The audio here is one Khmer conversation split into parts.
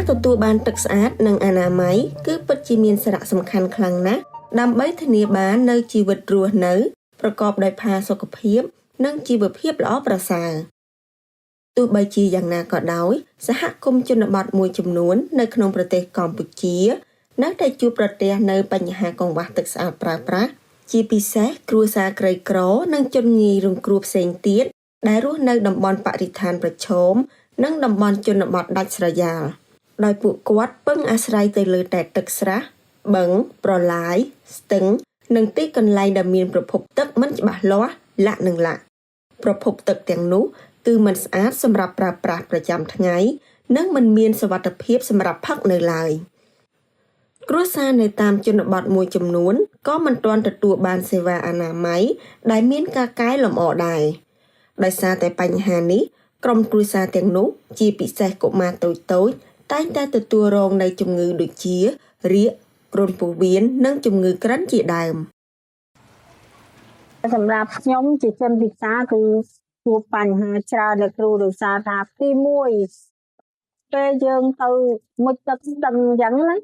ទទួលបានទឹកស្អាតនិងអនាម័យគឺពិតជាមានសារៈសំខាន់ខ្លាំងណាស់ដើម្បីធានាបាននូវជីវិតរស់នៅប្រកបដោយផាសុកភាពនិងជីវភាពល្អប្រសើរទោះបីជាយ៉ាងណាក៏ដោយសហគមន៍ជនបទមួយចំនួននៅក្នុងប្រទេសកម្ពុជានៅតែជួបប្រទះនៅបញ្ហាកង្វះទឹកស្អាតប្រើប្រាស់ជាពិសេសគ្រួសារក្រីក្រនិងជនងាយរងគ្រោះផ្សេងទៀតដែលរស់នៅតំបន់បរិស្ថានប្រឈមនិងតំបន់ជនបទដាច់ស្រយាលដោយពួកគាត់ពឹងអាស្រ័យទៅលើតែទឹកស្រះបឹងប្រឡាយស្ទឹងនិងទីកន្លែងដែលមានប្រភពទឹកមិនច្បាស់លាស់លាក់និងលាក់ប្រភពទឹកទាំងនោះគឺមិនស្អាតសម្រាប់ប្រើប្រាស់ប្រចាំថ្ងៃនិងមិនមានសុវត្ថិភាពសម្រាប់ផឹកនៅឡើយគ្រួសារនៅតាមជនបទមួយចំនួនក៏មិនទាន់ទទួលបានសេវាអនាម័យដែលមានការកែលម្អដែរដោយសារតែបញ្ហានេះក្រុមគ្រួសារទាំងនោះជាពិសេសកុមារតូចៗតែងតែទទួលរងនូវជំងឺដូចជារាគគ្រុនពោះវៀននិងជំងឺក្រិនជាដើម សម្រាប់ខ្ញុំជាជនពិការគឺជួបបញ្ហាច្រើនអ្នកគ្រូដោយសារថាទី1ពេលយើងទៅមុជទឹកស្ទឹងអញ្ចឹងណា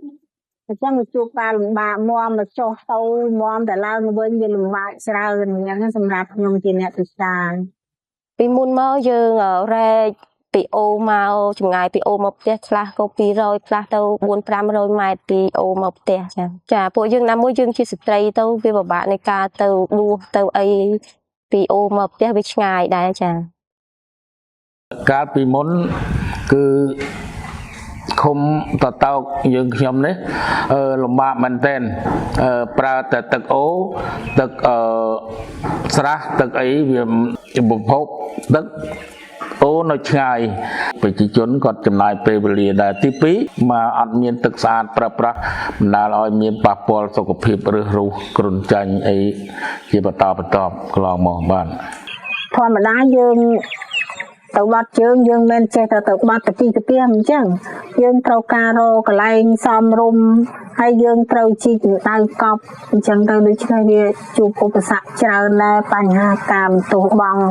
អញ្ចឹងវាជួបការលំបាកមាំមកចុះទៅមាំតែឡើងវិញវាលំបាកច្រើនអញ្ចឹងសម្រាប់ខ្ញុំជាអ្នកពិការ ពីមុនមកយើងរែកពីអូមកចម្ងាយពីអូមកផ្ទះខ្លះក៏200ខ្លះទៅ4 500ម៉ែត្រពីអូមកផ្ទះចាចាពួកយើងណាមួយយើងជាស្ត្រីទៅវាពិបាកនៃការទៅដួសទៅអីពីអូមកផ្ទះវាឆ្ងាយដែរចា កាលពីមុនគឺឃុំតតោកយើងខ្ញុំនេះលំបាកមែនទែនប្រើតែទឹកអូទឹកអឺស្រះទឹកអីវាប្រភពទឹកអូនៅឆ្ងាយប្រជាជនគាត់ចំណាយពេលវេលាដែរទី2មកអត់មានទឹកស្អាតប្រើប្រាស់បណ្ដាលឲ្យមានប៉ះពាល់សុខភាពរឹសរុះគ្រុនចាញ់អីជាបន្តបន្ទាប់កន្លងមកបាទ ធម្មតាយើងទៅបាត់ជើងយើងមិនចេះតែទៅបាត់ទៅពីទៅអញ្ចឹងយើងត្រូវការរកកន្លែងសមរម្យហើយយើងត្រូវជីកដៅកប់អញ្ចឹងទៅដូច្នេះវាជួបឧបសគ្គច្រើនដែរបញ្ហាការបន្ទោសបង់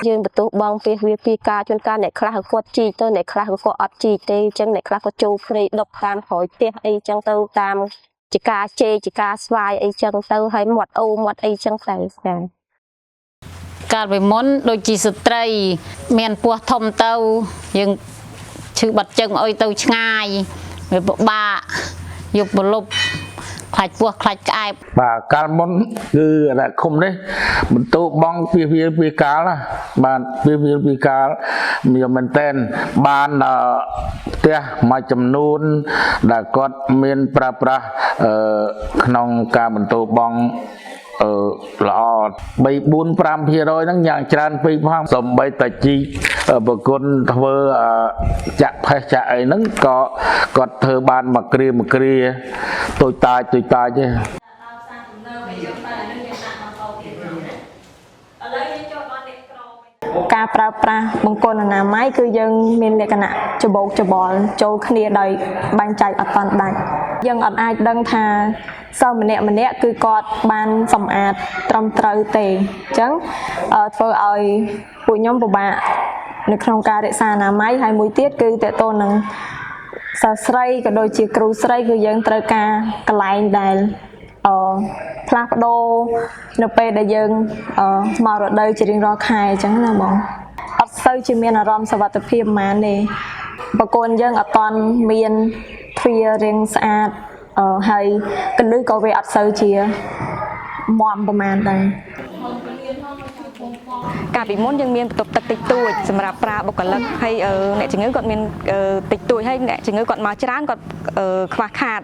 យើងបន្ទោសបងពីវាពីការជួនកាលអ្នកខ្លះគាត់ជីកទៅអ្នកខ្លះក៏អត់ជីកទេអញ្ចឹងអ្នកខ្លះក៏ចូលព្រៃដុកតាមក្រោយផ្ទះអីចឹងទៅតាមជាការជេរជាការស្វាយអីចឹងទៅហើយមាត់អូមាត់អីចឹងទៅចា កាលពីមុនដូចជាស្ត្រី មានពោះធំទៅយើងឈឺបាត់ជើងអុយទៅឆ្ងាយវាពិបាកយកប្រលប់ខ្លាច់ពោះខ្លាច់ក្អែប បាទកាលមុនគឺរឃុំនេះបន្ទោបងពីវាពីកាលណាបាទពីវាពីកាលមានមែនតែនបានផ្ទះមួយចំនួនដែលគាត់មានប្រើប្រាស់ក្នុងការបន្ទោបងអឺល្អ3 4 5%ហ្នឹងយ៉ាងច្រើនពេកផងសំបីតាជីប្រគុណធ្វើចាក់ផេះចាក់អីហ្នឹងក៏គាត់ធ្វើបានមួយគ្រាមួយគ្រាតូចតាចតូចតាចទេ ការប្រើប្រាស់បង្គន់អនាម័យគឺយើងមានលក្ខណៈច្បោកច្បល់ចូលគ្នាដោយបែងចែកអត់តាន់ដាច់យើងអត់អាចដឹងថាសិស្សម្នាក់ម្នាក់គឺគាត់បានសម្អាតត្រឹមត្រូវទេអញ្ចឹងធ្វើឲ្យពួកខ្ញុំពិបាកនៅក្នុងការរក្សាអនាម័យហើយមួយទៀតគឺតកតូននឹងសិស្សស្រីក៏ដូចជាគ្រូស្រីគឺយើងត្រូវការកន្លែងដែលអឺផ្លាស់ប្ដូរនៅពេលដែលយើងអឺមករដូវជារៀងរាល់ខែអញ្ចឹងណាបងអត់សូវជាមានអារម្មណ៍សុវត្ថិភាពប៉ុន្មានទេបង្គន់យើងអត់ទាន់មានទ្វាររាងស្អាតអឺហើយកលឹះក៏វាអត់សូវជាមាំប្រហែលដែរ កាលពីមុនយើងមានបន្ទប់ទឹកតិចតួចសម្រាប់ប្រើបុគ្គលិកហើយអ្នកជំងឺគាត់មានតិចតួចហើយអ្នកជំងឺគាត់មកច្រើនគាត់ខ្វះខាត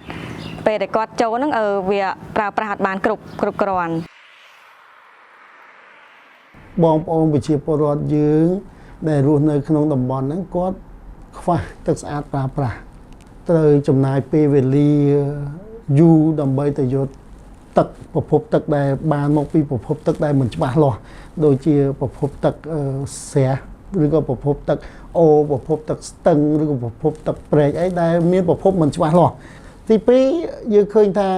ពេលដែលគាត់ចូលហ្នឹងវាប្រើប្រាស់អត់បានគ្រប់គ្រប់គ្រាន់ បងប្អូនប្រជាពលរដ្ឋយើង ដែលរស់នៅក្នុងតំបន់ហ្នឹងគាត់ខ្វះទឹកស្អាតប្រើប្រាស់ត្រូវចំណាយពេលវេលាយូរដើម្បីទៅយកទឹកប្រភពទឹកដែលបានមកពីប្រភពទឹកដែលមិនច្បាស់លាស់ដូចជាប្រភពទឹកស្រះឬក៏ប្រភពទឹកអូប្រភពទឹកស្ទឹងឬក៏ប្រភពទឹកព្រែកអីដែលមានប្រភពមិនច្បាស់លាស់ទី2យើងឃើញថា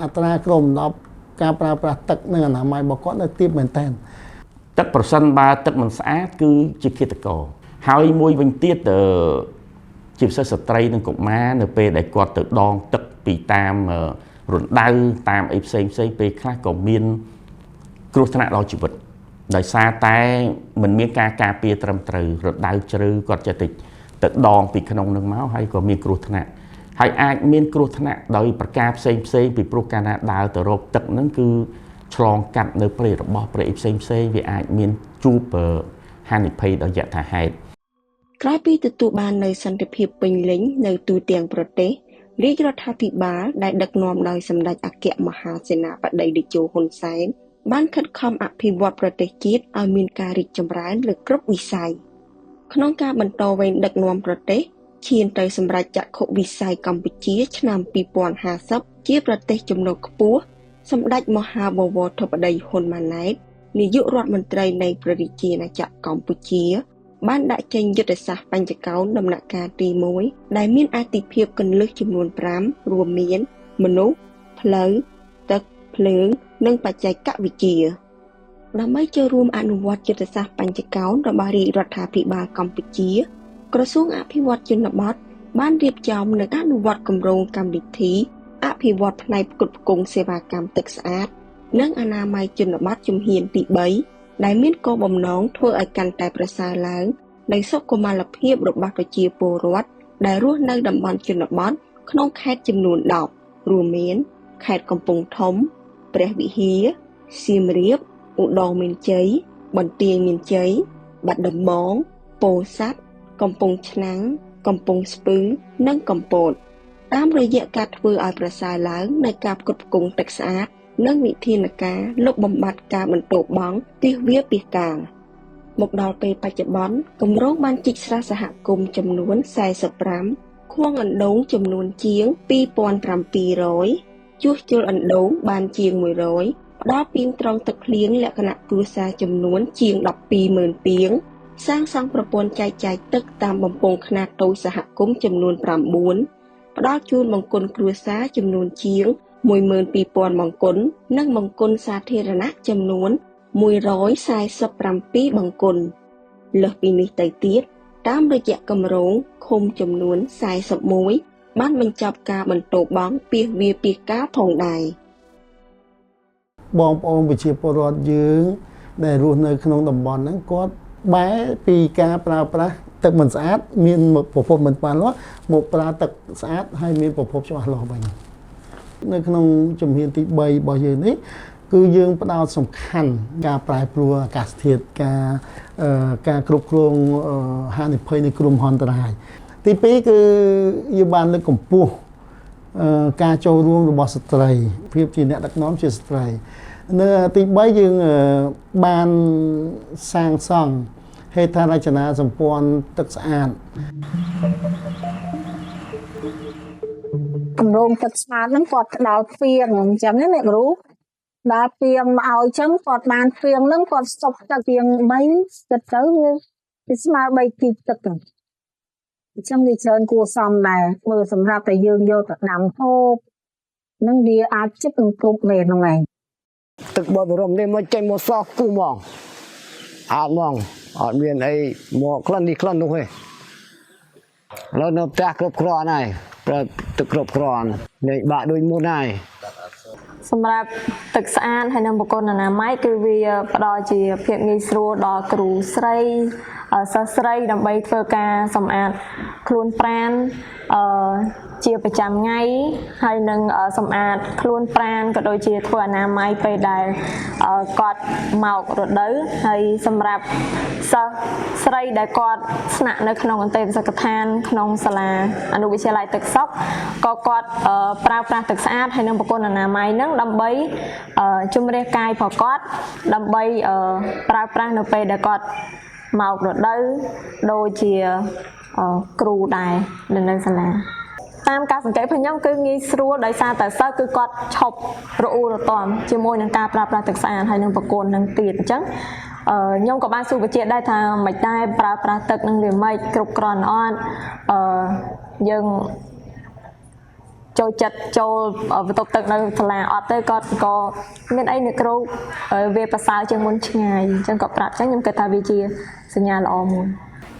អត្រាក្រម10ការប្រើប្រាស់ទឹកនិងអនាម័យរបស់គាត់នៅទាបមែនតើ ទឹកប្រសិនបើទឹកមិនស្អាតគឺជាឃាតករហើយមួយវិញទៀតអឺ ជាពិសេសស្ត្រីនិងកុមារនៅពេលដែលគាត់ទៅដងទឹកពីតាមរណ្ដៅតាមអីផ្សេងផ្សេងពេលខ្លះក៏មានគ្រោះថ្នាក់ដល់ជីវិតដោយសារតែមិនមានការការពារត្រឹមត្រូវរណ្ដៅជ្រៅគាត់ចេះតែទៅដងពីក្នុងនឹងមកហើយក៏មានគ្រោះថ្នាក់ហើយអាចមានគ្រោះថ្នាក់ដោយប្រការផ្សេងផ្សេងពីព្រោះកាលណាដើរទៅរកទឹកហ្នឹងគឺឆ្លងកាត់នៅព្រៃរបស់ព្រៃផ្សេងផ្សេងវាអាចមានជួបហានិភ័យដោយយថាហេតុ ក្រោយពីទទួលបាននូវសន្តិភាពពេញលេញនៅទូទាំងប្រទេសរាជរដ្ឋាភិបាលដែលដឹកនាំដោយសម្ដេចអគ្គមហាសេនាបតីតេជោហ៊ុនសែនបានខិតខំអភិវឌ្ឍប្រទេសជាតិឲ្យមានការរីកចម្រើនលើគ្រប់វិស័យក្នុងការបន្តវេនដឹកនាំប្រទេសឈានទៅសម្រេចចក្ខុវិស័យកម្ពុជាឆ្នាំ2050ជាប្រទេសចំណូលខ្ពស់សម្ដេចមហាបវរធិបតីហ៊ុនម៉ាណែតនាយករដ្ឋមន្ត្រីនៃព្រះរាជាណាចក្រកម្ពុជាបានដាក់ចេញយុទ្ធសាស្ត្របញ្ចកោណដំណាក់កាលទី1ដែលមានអាទិភាពគន្លឹះចំនួន5រួមមានមនុស្សផ្លូវទឹកភ្លើងនិងបច្ចេកវិទ្យាដើម្បីចូលរួមអនុវត្តយុទ្ធសាស្ត្របញ្ចកោណរបស់រាជរដ្ឋាភិបាលកម្ពុជាក្រសួងអភិវឌ្ឍជនបទបានរៀបចំនិងអនុវត្តគម្រោងកម្មវិធីអភិវឌ្ឍផ្នែកផ្គត់ផ្គង់សេវាកម្មទឹកស្អាតនិងអនាម័យជនបទជំហានទី3ដែលមានគោលបំណងធ្វើឲ្យកាន់តែប្រសើរឡើងនៃសុខុមាលភាពរបស់ប្រជាពលរដ្ឋដែលរស់នៅតំបន់ជនបទក្នុងខេត្តចំនួន10រួមមានខេត្តកំពង់ធំព្រះវិហារសៀមរាបឧត្តរមានជ័យបន្ទាយមានជ័យបាត់ដំបងពោធិ៍សាត់កំពង់ឆ្នាំងកំពង់ស្ពឺនិងកំពតតាមរយៈការធ្វើឲ្យប្រសើរឡើងនៃការផ្គត់ផ្គង់ទឹកស្អាតនិងវិធានការលុបបំបាត់ការបន្ទោបង់ទិវាពិកាលមកដល់ពេលបច្ចុប្បន្នគម្រោងបានជីកស្រះសហគមន៍ចំនួន45ខួងអណ្ដូងចំនួនជាង2700ជួសជុលអណ្ដូងបានជាង100ផ្ដល់ពាងត្រង់ទឹកភ្លៀងលក្ខណៈគ្រួសារចំនួនជាង120,000ពាងសាងសង់ប្រព័ន្ធចែកចាយទឹកតាមបំពង់ខ្នាតតូចសហគមន៍ចំនួន9ផ្ដល់ជូនបង្គន់គ្រួសារចំនួនជាង12,000បង្គន់និងបង្គន់សាធារណៈចំនួន147បង្គន់លើសពីនេះទៅទៀតតាមរយៈគម្រោងឃុំចំនួន41បានបញ្ចប់ការបន្ទោបង់ពាសវាលពាសកាលផងដែរបងប្អូនប្រជាពលរដ្ឋយើងដែលរស់នៅក្នុងតំបន់ហ្នឹងគាត់បែរពីការប្រើប្រាស់ទឹកមិនស្អាតមានប្រភពមិនច្បាស់លាស់មកប្រើទឹកស្អាតហើយមានប្រភពច្បាស់លាស់វិញនៅក្នុងជំហានទី3របស់យើងនេះគឺយើងផ្ដោតសំខាន់ការប្រែប្រួលអាកាសធាតុការគ្រប់គ្រងហានិភ័យនៃគ្រោះមហន្តរាយទី2គឺយើងបានលើកកម្ពស់ការចូលរួមរបស់ស្ត្រីភាពជាអ្នកដឹកនាំជាស្ត្រីនៅទី3យើងបានសាងសង់ហេដ្ឋារចនាសម្ព័ន្ធទឹកស្អាតគម្រោងទឹកស្អាតហ្នឹងគាត់ផ្ដល់ពាងអញ្ចឹងណាអ្នកគ្រូដល់ពាងមកឲ្យអញ្ចឹងគាត់បានពាងហ្នឹងគាត់ស្តុកទឹកពាង3ទឹកទៅវាស្មើ3គីទឹកអញ្ចឹងវាច្រើនគួរសមដែរមើលសម្រាប់តែយើងយកទៅដាំហូបហ្នឹងវាអាចចិត្តនឹងគ្រប់មែនហ្នឹងឯងទឹកបរិមនេះមកចេញមកសោះគូហ្មងអត់ហ្មងអត់មានអីមកក្លិននេះក្លិននោះទេឥឡូវនៅផ្ទះគ្រប់គ្រាន់ហើយប្រើទឹកគ្រប់គ្រាន់លែងបាក់ដូចមុនហើយសម្រាប់ទឹកស្អាតហើយនិងបង្គន់អនាម័យគឺវាផ្ដល់ជាភាពងាយស្រួលដល់គ្រូស្រីសិស្សស្រីដើម្បីធ្វើការសម្អាតខ្លួនប្រាណជាប្រចាំថ្ងៃហើយនឹងសម្អាតខ្លួនប្រាណក៏ដូចជាធ្វើអនាម័យពេលដែលគាត់មករដូវហើយសម្រាប់សិស្សស្រីដែលគាត់ស្នាក់នៅក្នុងអន្តេវសិកដ្ឋានក្នុងសាលាអនុវិទ្យាល័យទឹកសុខក៏គាត់ប្រើប្រាស់ទឹកស្អាតហើយនិងបង្គន់អនាម័យហ្នឹងដើម្បីជំរះកាយរបស់គាត់ដើម្បីប្រើប្រាស់នៅពេលដែលគាត់មករដូវដូចជាគ្រូដែរនៅសាលាតាមការសង្កេតរបស់ខ្ញុំគឺងាយស្រួលដោយសារតែសិស្សគឺគាត់ឈប់រអ៊ូរទាំជាមួយនឹងការប្រើប្រាស់ទឹកស្អាតហើយនឹងបង្គន់នឹងទៀតអញ្ចឹងខ្ញុំក៏បានសួរបញ្ជាក់ដែរថាមិនដែរប្រើប្រាស់ទឹកនឹងវាមិនគ្រប់គ្រាន់អត់យើងចូលចិត្តចូលបន្ទប់ទឹកនៅសាលាអត់ទេគាត់ក៏មានអីអ្នកគ្រូវាប្រសើរជាងមុនឆ្ងាយអញ្ចឹងក៏ប្រាប់អញ្ចឹងខ្ញុំគិតថាវាជាសញ្ញាល្អមួយ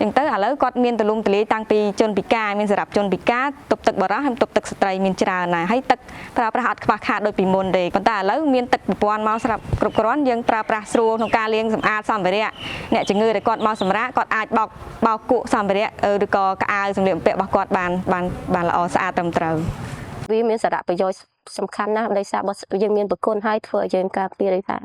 អញ្ចឹងទៅឥឡូវគាត់មានទលំទលាយតាំងពីជនពិការមានសម្រាប់ជនពិការទប់ទឹកបរោះហើយទប់ទឹកស្ត្រីមានច្រើនណាស់ហើយទឹកប្រើប្រាស់អត់ខ្វះខាតដូចពីមុនទេប៉ុន្តែឥឡូវមានទឹកប្រព័ន្ធមកស្រាប់គ្រប់គ្រាន់យើងប្រើប្រាស់ស្រួលក្នុងការលាងសម្អាតសម្ភារៈអ្នកជំងឺដែលគាត់មកសម្រាកគាត់អាចបោកបោកគក់សម្ភារៈឬក៏កៅអៅសម្លៀកបំពាក់របស់គាត់បានបានបានល្អស្អាតត្រឹមត្រូវ វាមានសារៈប្រយោជន៍សំខាន់ណាស់ដោយសារបើយើងមានប្រគុណហើយធ្វើឲ្យយើងការពារន័យថា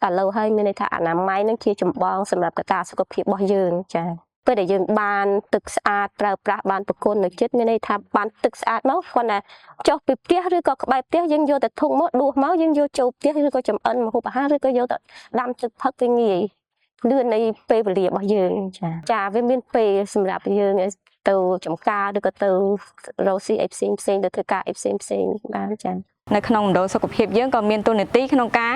ឥឡូវហើយមានន័យថាអនាម័យនឹងជាចម្បងសម្រាប់កត្តាសុខភាពរបស់យើងចា៎ពេលដែលយើងបានទឹកស្អាតប្រើប្រាស់បានប្រគុណនៅចិត្តមានន័យថាបានទឹកស្អាតមកគ្រាន់តែចុះពីផ្ទះឬក៏ក្បែរផ្ទះយើងយកទៅធុងមកដួសមកយើងយកចូលផ្ទះឬក៏ចំអិនម្ហូបអាហារឬក៏យកទៅដាំទឹកផឹកវាងាយលឿននៃពេលវេលារបស់យើងចាចាវាមានពេលសម្រាប់យើងទៅចំការឬក៏ទៅរកស៊ីអីផ្សេងផ្សេងទៅធ្វើការអីផ្សេងផ្សេងបានចា៎ នៅក្នុងមណ្ឌលសុខភាពយើងក៏មានតួនាទីក្នុងការ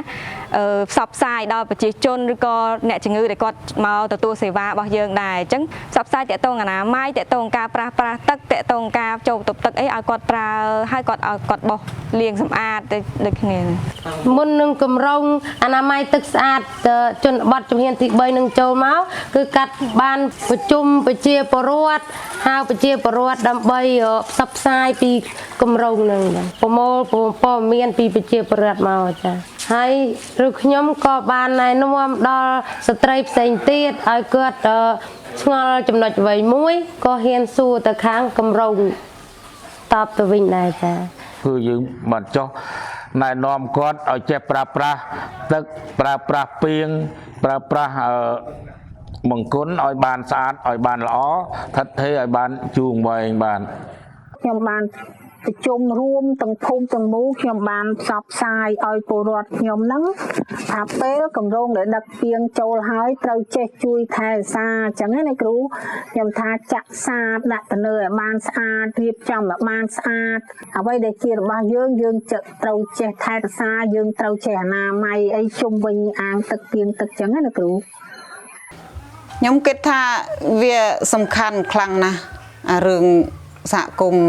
ផ្សព្វផ្សាយដល់ប្រជាជនឬក៏អ្នកជំងឺដែលគាត់មកទទួលសេវារបស់យើងដែរអញ្ចឹងផ្សព្វផ្សាយតាក់ទងអនាម័យតាក់ទងការប្រាស់ប្រាស់ទឹកតាក់ទងការចូលបន្ទប់ទឹកអីឲ្យគាត់ប្រើឲ្យគាត់ឲ្យគាត់បោសលាងសម្អាតដូចគ្នា មុននឹងគម្រោងអនាម័យទឹកស្អាតជនបទជំហានទី3នឹងចូលមកគឺកាត់បានប្រជុំប្រជាពលរដ្ឋហៅប្រជាពលរដ្ឋដើម្បីផ្សព្វផ្សាយពីគម្រោងនឹងប្រមូលព័ត៌មានពីប្រជាពលរដ្ឋមកចា៎ហើយឬខ្ញុំក៏បានណែនាំដល់ស្ត្រីផ្សេងទៀតឲ្យគាត់ឆ្ងល់ចំណុចអ្វីមួយក៏ហ៊ានសួរទៅខាងគម្រោងតបទៅវិញដែរចា៎ គឺយើងបានចុះណែនាំគាត់ឲ្យចេះប្រើប្រាស់ទឹកប្រើប្រាស់ពាងប្រើប្រាស់អឺមង្គលឲ្យបានស្អាតឲ្យបានល្អថិតថេរឲ្យបានជូងវែងបាន ខ្ញុំបានប្រជុំរួមទាំងភូមិទាំងមូលខ្ញុំបានផ្សព្វផ្សាយឲ្យពលរដ្ឋខ្ញុំហ្នឹងថាពេលកម្រងដែលដឹកពីងចូលហើយត្រូវចេះជួយថែរក្សាអញ្ចឹងណាគ្រូខ្ញុំថាចាក់សាបដាក់ទៅលើឲ្យបានស្អាតរៀបចំឲ្យបានស្អាតអ្វីដែលជារបស់យើងយើងត្រូវចេះថែរក្សាយើងត្រូវចេះអនាម័យអីជុំវិញអាងទឹកពីងទឹកអញ្ចឹងណាគ្រូ ខ្ញុំគិតថាវាសំខាន់ខ្លាំងណាស់អារឿងសហគមន៍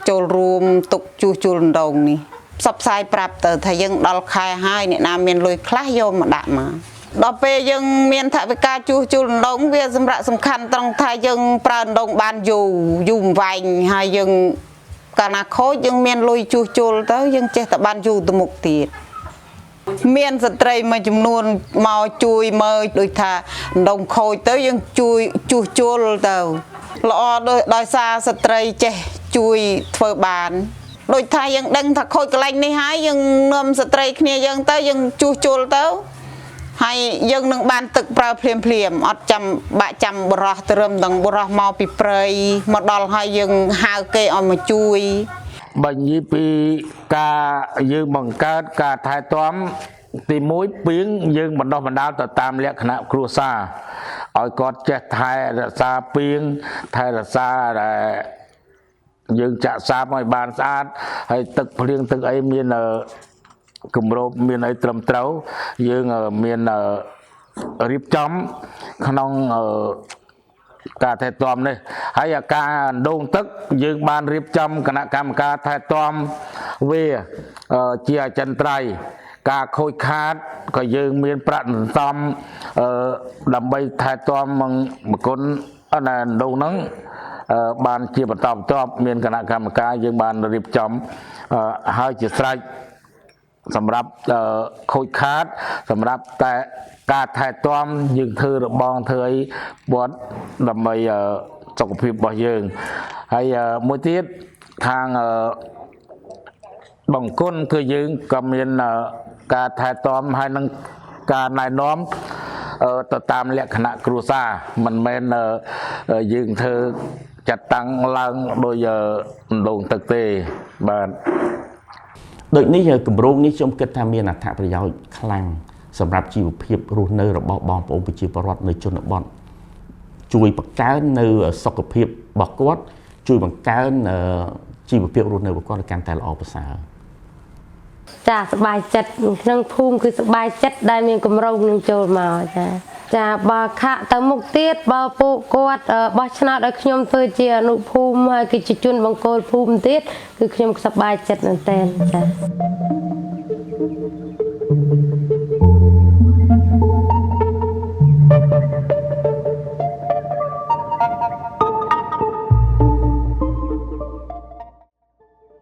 ចូលរួមទុកជួសជុលដងនេះផ្សព្វផ្សាយប្រាប់ទៅថាយើងដល់ខែហើយអ្នកណាមានលុយខ្លះយកមកដាក់មកដល់ពេលយើងមានថវិកាជួសជុលដងវាសម្រាប់សំខាន់ត្រង់ថាយើងប្រើដងបានយូរយូរវែងហើយយើងកាលណាខូចយើងមានលុយជួសជុលទៅយើងចេះតែបានយូរទៅមុខទៀតមានស្ត្រីមួយចំនួនមកជួយមើលដូចថាដងខូចទៅយើងជួយជួសជុលទៅល្អដោយសារស្ត្រីចេះជួយធ្វើបានដូចថាយើងដឹងថាខូចកន្លែងនេះហើយយើងនាំស្ត្រីគ្នាយើងទៅយើងជួសជុលទៅហើយយើងនឹងបានទឹកប្រើភ្លាមភ្លាមអត់ចាំបាក់ចាំបរោះត្រឹមទាំងបរោះមកពីព្រៃមកដល់ហើយយើងហៅគេឲ្យមកជួយ បើនិយាយពីការយើងបង្កើតការថែទាំទី1ពីងយើងបណ្ដោះបណ្ដាលទៅតាមលក្ខណៈគ្រួសារឲ្យគាត់ចេះថែរក្សាពីងថែរក្សាដែលយើងចាក់សាបឲ្យបានស្អាតហើយទឹកភ្លៀងទឹកអីមានគម្របមានអីត្រឹមត្រូវយើងមានរៀបចំក្នុងការថែទាំនេះហើយអាការអណ្ដូងទឹកយើងបានរៀបចំគណៈកម្មការថែទាំវាជាអចិន្ត្រៃយ៍ការខូចខាតក៏យើងមានប្រាក់សន្សំដើម្បីថែទាំមង្គលអណ្ដូងហ្នឹងបានជាបន្តបន្ទាប់មានគណៈកម្មការយើងបានរៀបចំហើយជាស្រេចសម្រាប់ខូចខាតសម្រាប់តែការថែទាំយើងធ្វើរបងធ្វើអីបត់ដើម្បីសុខភាពរបស់យើងហើយមួយទៀតខាងបង្គន់គឺយើងក៏មានការថែទាំហើយនឹងការណែនាំទៅតាមលក្ខណៈគ្រួសារមិនមែនយើងធ្វើចាត់តាំងឡើងដោយអណ្ដូងទឹកទេបាទ ដូចនេះគម្រោងនេះខ្ញុំគិតថាមានអត្ថប្រយោជន៍ខ្លាំងសម្រាប់ជីវភាពរស់នៅរបស់បងប្អូនប្រជាពលរដ្ឋនៅជនបទជួយបង្កើននៅសុខភាពរបស់គាត់ជួយបង្កើនជីវភាពរស់នៅរបស់គាត់ឲ្យកាន់តែល្អប្រសើរ ចាសប្បាយចិត្តក្នុងភូមិគឺសប្បាយចិត្តដែលមានគម្រោងនឹងចូលមកចាចាបើខាក់ទៅមុខទៀតបើពួកគាត់បោះឆ្នោតឲ្យខ្ញុំធ្វើជាអនុភូមិហើយគឺជាជនបង្គោលភូមិទៀតគឺខ្ញុំសប្បាយចិត្តមែនទែនចា។